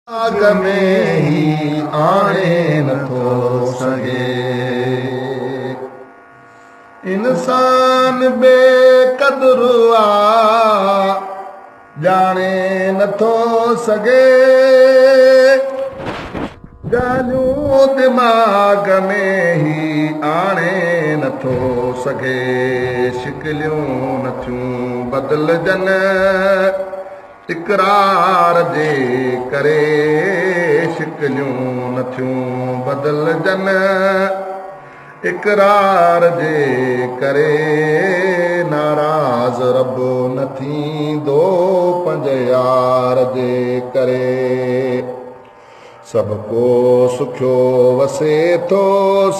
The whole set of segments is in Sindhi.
دماغ ۾ هي آڻي نٿو سگهي. انسان بي قدر آ ڄاڻي نٿو سگهي. ڳالهيون دماغ ۾ هي آڻي نٿو سگهي. شڪليون نٿيون بدلجن اقرار جي ڪري، شڪليون نٿيون بدلجن اقرار جي ڪري. ناراض رب نه ٿيندو پنج يار جي ڪري. سڀ ڪو سکيو وسي ٿو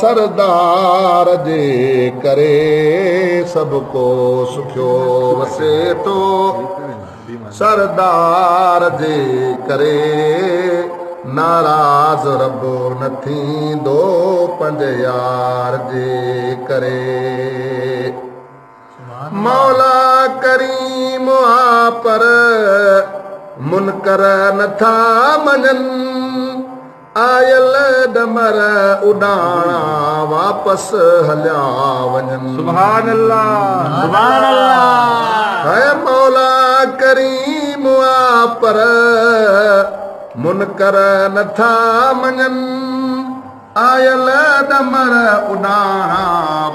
سردار جي ڪري، سڀ ڪو سکيو وسي ٿو سردار جي ڪري. ناراض رب نه ٿيندو پنج يار جي ڪري. مولا ڪريم آ پر منڪر نٿا مڃن، آيل ڏمر اڏاڻا واپس هليا وڃن. سبحان الله، سبحان الله. هي مولا ڪريم آ پر منڪر نٿا مڃن، آيل ڏمر اڏاڻا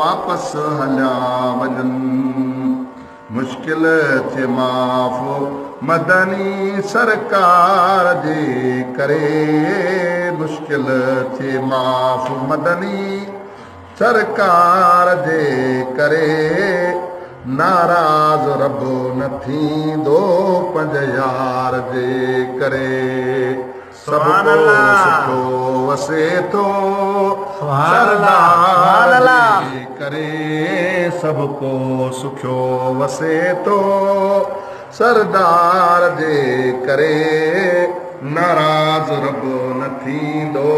واپس هليا وڃن. مشڪل ٿئي معاف مدني سرڪار جي ڪري، مشڪل ٿئي معاف مدني سرڪار جي ڪري. ناراض رب نه ٿيندو پنج يار جي ڪري. سڀ سبحان ڪو الله. سکيو وسي ٿو سبحان الله، سردار سبحان الله. جي ڪري، سڀ ڪو سکيو وسي ٿو سردار جي ڪري. ناراض رب نه ٿيندو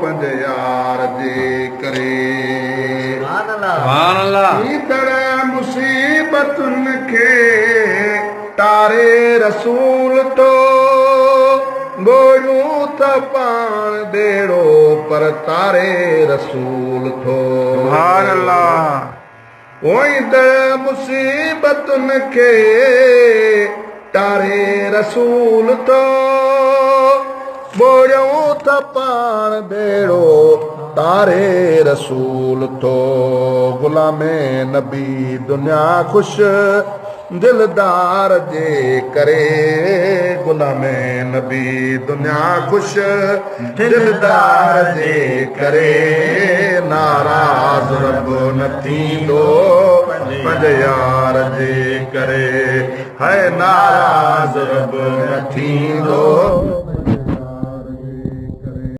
پنج يار جي ڪري. سبحان الله. سبحان الله. ايندڙ مصيبتن کي تاري رسول ٿو، ٻوڙيون ته پاڻ ٻيڙو پر تاري رسول ٿو. سبحان الله. ايندڙ مصيبتن کي تاري رسول ٿو، ٻوڙيون ته پاڻ ٻيڙو تاري رسول ٿو. غلام نبي دنيا خوش دلدار جي ڪري، غلام نبي دنيا خوش دلدار جي ڪري. ناراض رب نه ٿيندو پنج يار جي ڪري. هي ناراض رب نه ٿيندو.